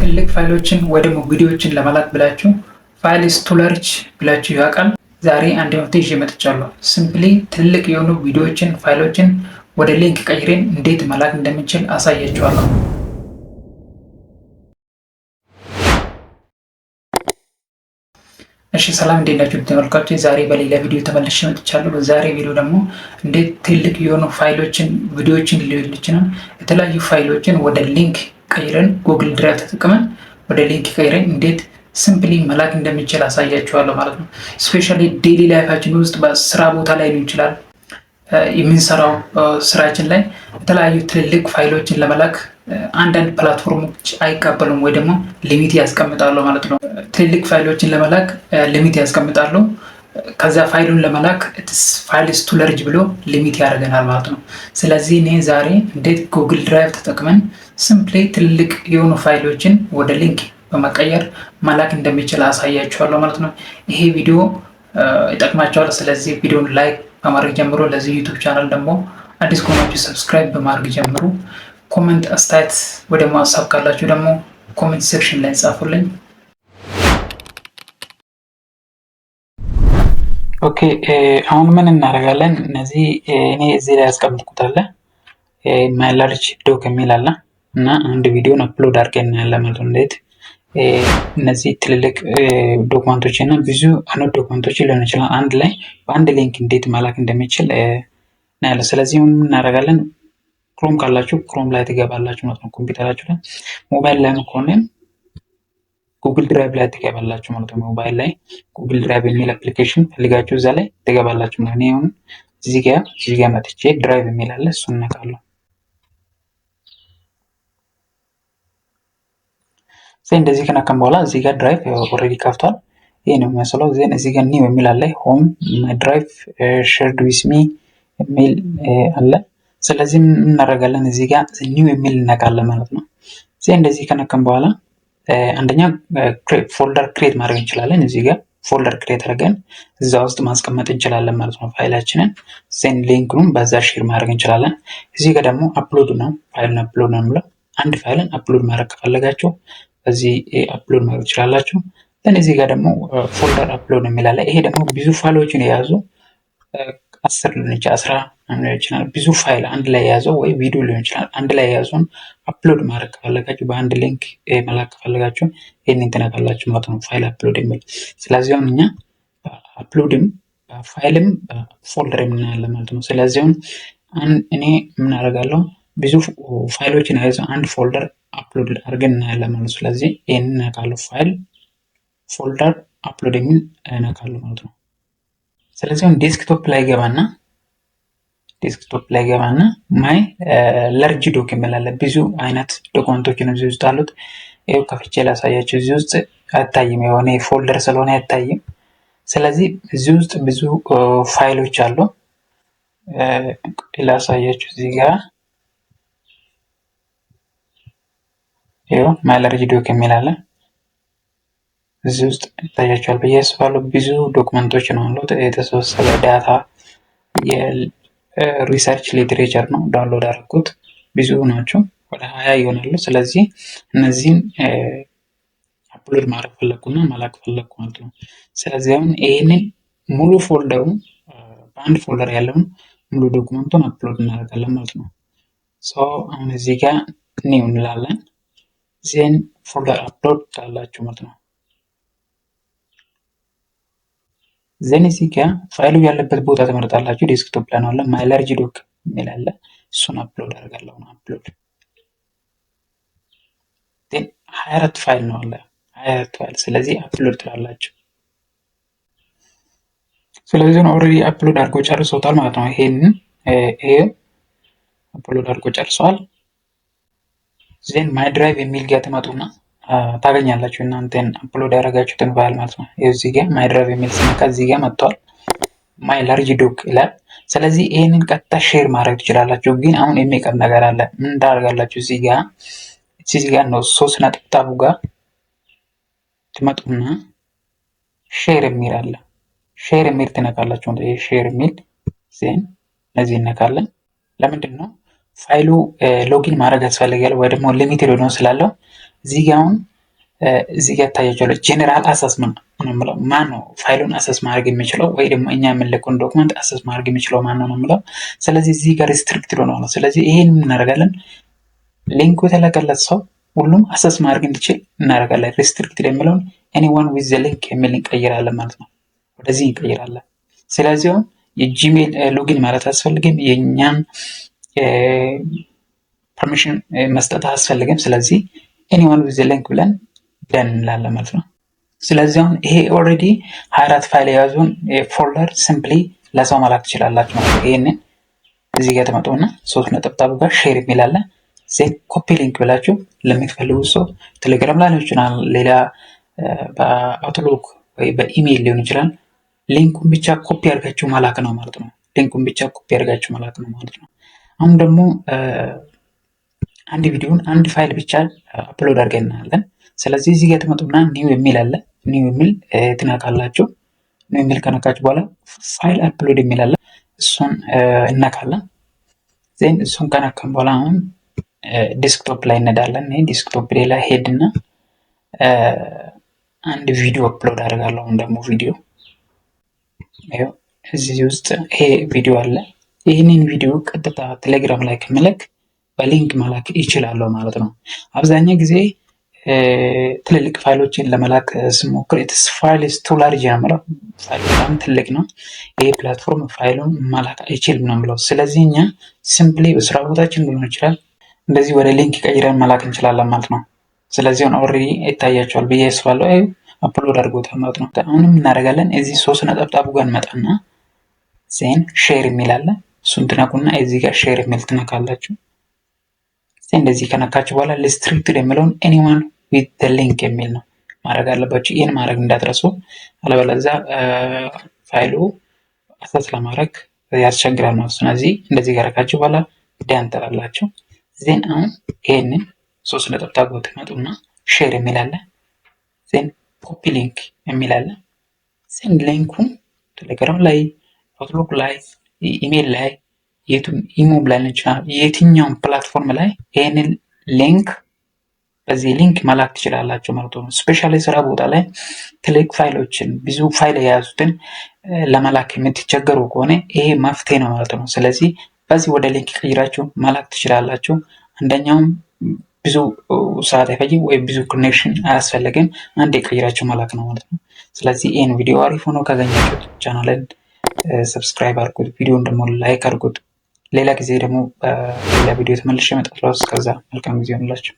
ትልቅ ፋይሎችን ወይ ደግሞ ቪዲዮዎችን ለመላክ ብላችሁ "file is too large" ብላችሁ ያውቃል? ዛሬ አንድ መፍትሄ ይዤ መጥቻለሁ። Simply ትልቅ የሆኑ ቪዲዮዎችን፣ ፋይሎችን ወደ link ቀይሬን እንዴት መላክ እንደምንችል አሳያችኋለሁ። እሺ ሰላም፣ እንዴት ናችሁ ተመልካቾች? ዛሬ በሌላ ቪዲዮ ተመልሼ መጥቻለሁ። በዛሬ ቪዲዮ ደግሞ እንዴት ትልቅ የሆኑ ፋይሎችን፣ ቪዲዮዎችን ሊሆን ይችላል፣ የተለያዩ ፋይሎችን ወደ link ቀይረን፣ Google Drive ተጠቅመን ወደ link ቀይረን እንዴት simply መላክ እንደሚችል አሳያችኋለሁ ማለት ነው። Especially daily life ኣችን ውስጥ በስራ ቦታ ላይ ሊሆን ይችላል፣ የምንሰራው ስራችን ላይ የተለያዩ ትልልቅ ፋይሎችን ለመላክ አንዳንድ platform ኦች አይቀበሉም ወይ ደግሞ limit ያስቀምጣሉ ማለት ነው። ትልልቅ ፋይሎችን ለመላክ limit ያስቀምጣሉ። ከዛ ፋይሉን ለመላክ "file is too large" ብሎ limit ያደርገናል ማለት ነው። ስለዚህ እኔ ዛሬ እንዴት Google Drive ተጠቅመን simply ትልልቅ የሆኑ ፋይሎችን ወደ link በመቀየር መላክ እንደሚችል አሳያችኋለሁ ማለት ነው። ይሄ ቪዲዮ ይጠቅማችኋል። ስለዚህ ቪዲዮን like በማድረግ ጀምሮ፣ ለዚህ YouTube channel ደግሞ አዲስ ከሆናችሁ subscribe በማድረግ ጀምሩ። Comment፣ አስተያየት ወይ ደግሞ ሀሳብ ካላችሁ ደግሞ comment section ላይ ጻፉልኝ። Okay፣ አሁን ምን እናደርጋለን? እነዚህ እኔ እዚህ ላይ ያስቀምጥኩት አለ፣ my large doc የሚል አለ እና አንድ ቪዲዮን upload አድርገን እናያለን ማለት ነው። እንዴት እነዚህ ትልልቅ document ኦች እና ብዙ አይነት document ኦች ሊሆን ይችላል አንድ ላይ በአንድ link እንዴት መላክ እንደሚችል እናያለን። ስለዚህ ምን እናደርጋለን? Chrome ካላችሁ Chrome ላይ ትገባላችሁ ማለት ነው። ኮምፒውተራችሁ ላይ፣ ሞባይል ላይ ከሆነ Google Drive ላይ ትገባላችሁ ማለት ነው። ሞባይል ላይ Google Drive የሚል application ፈልጋችሁ እዛ ላይ ትገባላችሁ ማለት ነው። አሁን እዚህ ጋር መጥቼ Drive የሚል አለ፣ እሱን እነካለሁ። Then እንደዚህ ከነካን በኋላ እዚህ ጋር Drive already ከፍቷል። ይሄ ነው የሚመስለው። Then እዚህ ጋር new የሚል አለ፣ home፣ Drive፣ shared with me የሚል አለ። ስለዚህ ምን እናደርጋለን? እዚህ ጋር new የሚል እነካለን ማለት ነው። Then እንደዚህ ከነካን በኋላ አንደኛ folder create ማድረግ እንችላለን። እዚህ ጋር folder create አድርገን እዛ ውስጥ ማስቀመጥ እንችላለን ማለት ነው ፋይላችንን። Then link ኡን በዛ share ማድረግ እንችላለን። እዚህ ጋር ደግሞ upload ነው፣ ፋይሉን upload ነው የሚለው። አንድ ፋይልን upload ማድረግ ከፈለጋችሁ በዚህ upload ማድረግ ትችላላችሁ። Then እዚህ ጋር ደግሞ folder upload የሚል አለ። ይሄ ደግሞ ብዙ ፋይሎችን የያዙ፣ 10 ሊሆን ይችላል፣ 10 ሊሆን ይችላል፣ ብዙ ፋይል አንድ ላይ የያዘው ወይ ቪዲዮ ሊሆን ይችላል። አንድ ላይ የያዘውን upload ማድረግ ከፈለጋችሁ፣ በአንድ link መላክ ከፈለጋችሁ ይህንን ትነካላችሁ ማለት ነው፣ file upload የሚል። ስለዚህ አሁን እኛ በአፕሎድም በፋይልም በፎልደር የምናያለን ማለት ነው። ስለዚህ አሁን እኔ ምን አደርጋለሁ? ብዙ ፋይሎችን የያዘው አንድ folder upload አድርገን እናያለን ማለት ነው። ስለዚህ ይህንን እነካለሁ፣ file folder upload የሚል እነካለሁ ማለት ነው። ስለዚህ አሁን desktop ላይ ገባና my large doc የሚል አለ። ብዙ አይነት document ኦችን እዚህ ውስጥ አሉት። ይኸው ከፍቼ ላሳያችሁ። እዚህ ውስጥ አይታይም፣ የሆነ folder ስለሆነ አይታይም። ስለዚህ እዚህ ውስጥ ብዙ ፋይሎች አሉ። ላሳያችሁ፣ እዚህ ጋር ይኸው my large doc የሚል አለ። እዚህ ውስጥ ይታያቸዋል ብዬ አስባለሁ። ብዙ document ኦች ነው ያሉት። የተሰበሰበ data የ research literature ነው download አደረኩት። ብዙ ናቸው፣ ወደ 20 ይሆናሉ። ስለዚህ እነዚህን upload ማድረግ ፈለግኩና መላክ ፈለግኩ ማለት ነው። ስለዚህ አሁን ይህንን ሙሉ folder ኡን፣ በአንድ folder ያለውን ሙሉ document ኡን upload እናደርጋለን ማለት ነው። So አሁን እዚህ ጋር new እንላለን። Then folder upload ትላላችሁ ማለት ነው። Then እዚህ ጋር ፋይሉ ያለበት ቦታ ትመርጣላችሁ። Desktop ላይ ነው አለ፣ my large doc የሚል አለ። እሱን upload አደርጋለሁ ነው upload። Then 24 ፋይል ነው አለ፣ 24 ፋይል። ስለዚህ upload ትላላችሁ። ስለዚህ already upload አድርጎ ጨርሶታል ማለት ነው። ይሄንን ይሄ upload አድርጎ ጨርሰዋል። Then my Drive የሚል ጋር ትመጡና ታገኛላችሁ እናንተን upload ያደረጋችሁትን ፋይል ማለት ነው። እዚህ ጋር my Drive የሚል ስነካ እዚህ ጋር መጥቷል። My large doc ይላል። ስለዚህ ይህንን ቀጥታ share ማድረግ ትችላላችሁ። ግን አሁን የሚቀር ነገር አለ። ምን ታደርጋላችሁ? እዚህ ጋር ነው፣ ሶስት ነጠብጣቡ ጋር ትመጡና share የሚል አለ። Share የሚል ትነካላችሁ። Share የሚል then እነዚህ እነካለን። ለምንድን ነው? ፋይሉ login ማድረግ ያስፈልጋል ወይ ደግሞ limited ሆኖ ስላለው እዚህ ጋ አሁን እዚህ ጋር ይታያችኋል። General access ነው የምለው። ማን ነው ፋይሉን access ማድረግ የሚችለው ወይ ደግሞ እኛ የምንልከውን document access ማድረግ የሚችለው ማን ነው የምለው። ስለዚህ እዚህ ጋር restricted ሆነዋል። ስለዚህ ይሄን እናደርጋለን። Link ኡ የተላከለት ሰው ሁሉም access ማድረግ እንዲችል እናደርጋለን። Restricted የሚለውን anyone with the link የሚል እንቀይራለን ማለት ነው። ወደዚህ እንቀይራለን። ስለዚህ አሁን የ Gmail login ማለት አያስፈልግም። የእኛን permission መስጠት አያስፈልግም። ስለዚህ anyone with the link ብለን done እንላለን ማለት ነው። ስለዚህ አሁን ይሄ already 24 ፋይል የያዙን folder simply ለሰው መላክ ትችላላችሁ ማለት ነው። ይሄንን እዚህ ጋር ትመጡና ሶስት ነጠብጣቡ ጋር share የሚል አለ። Then copy link ብላችሁ ለሚትፈልጉት ሰው ቴሌግራም ላይ ሊሆን ይችላል፣ ሌላ በ Outlook ወይ በኢሜይል ሊሆን ይችላል። Link ኡን ብቻ ኮፒ አድርጋችሁ መላክ ነው ማለት ነው። Link ኡን ብቻ ኮፒ አድርጋችሁ መላክ ነው ማለት ነው። አሁን ደግሞ አንድ ቪዲዮን አንድ ፋይል ብቻ upload አድርገን እናያለን። ስለዚህ እዚህ ጋር ትመጡና new የሚል አለ። New የሚል ትነካላችሁ። New የሚል ከነካችሁ በኋላ file upload የሚል አለ። እሱን እነካለን። Then እሱን ከነካን በኋላ አሁን desktop ላይ እንሄዳለን። Desktop ላይ ሄድና አንድ ቪዲዮ upload አደርጋለሁ። አሁን ደግሞ ቪዲዮ እዚህ ውስጥ ይሄ ቪዲዮ አለ። ይህንን ቪዲዮ ቀጥታ ቴሌግራም ላይ ከምልክ በ link መላክ ይችላለሁ ማለት ነው። አብዛኛው ጊዜ ትልልቅ ፋይሎችን ለመላክ ስሞክር "It's file is too large" ነው የምለው። ፋይሉ በጣም ትልቅ ነው፣ ይሄ platform ፋይሉን መላክ አይችልም ነው የምለው። ስለዚህ እኛ simply በስራ ቦታችን ሊሆን ይችላል እንደዚህ ወደ link ቀይረን መላክ እንችላለን ማለት ነው። ስለዚህ አሁን already ይታያችኋል ብዬ አስባለሁ። Upload አድርጎታል ማለት ነው። አሁንም እናደርጋለን እዚህ ሶስት ነጠብጣቡ ጋር እንመጣና then share የሚል አለ። እሱን ትነኩና እዚህ ጋር share የሚል ትነካላችሁ። እንደዚህ ከነካችሁ በኋላ restricted የሚለውን anyone with the link የሚል ነው ማድረግ አለባችሁ። ይህን ማድረግ እንዳትረሱ፣ አለበለዚያ ፋይሉ access ለማድረግ ያስቸግራል ማለት ነው። ስለዚህ እንደዚህ ካደረጋችሁ በኋላ done ትላላችሁ። Then አሁን ይሄንን ሶስት ነጠብጣብ ትመጡና share የሚል አለ። Then copy link የሚል አለ። Then link ኡን ቴሌግራም ላይ፣ Outlook ላይ፣ ኢሜይል ላይ፣ የቱም ኢሞ ላይ ይችላል፣ የትኛውን platform ላይ ይሄንን link በዚህ link መላክ ትችላላችሁ ማለት ነው። Specially ስራ ቦታ ላይ ትልቅ ፋይሎችን ብዙ ፋይል የያዙትን ለመላክ የምትቸገሩ ከሆነ ይሄ መፍትሄ ነው ማለት ነው። ስለዚህ በዚህ ወደ link ቀይራችሁ መላክ ትችላላችሁ። አንደኛውም ብዙ ሰዓት አይፈጅም ወይም ብዙ connection አያስፈልግም። አንዴ ቀይራችሁ መላክ ነው ማለት ነው። ስለዚህ ይህን ቪዲዮ አሪፍ ሆኖ ካገኛችሁት ቻናልን subscribe አድርጉት፣ ቪዲዮን ደግሞ like አድርጉት። ሌላ ጊዜ ደግሞ በሌላ ቪዲዮ ተመልሼ እመጣለሁ። እስከዛ መልካም ጊዜ ይሁንላችሁ።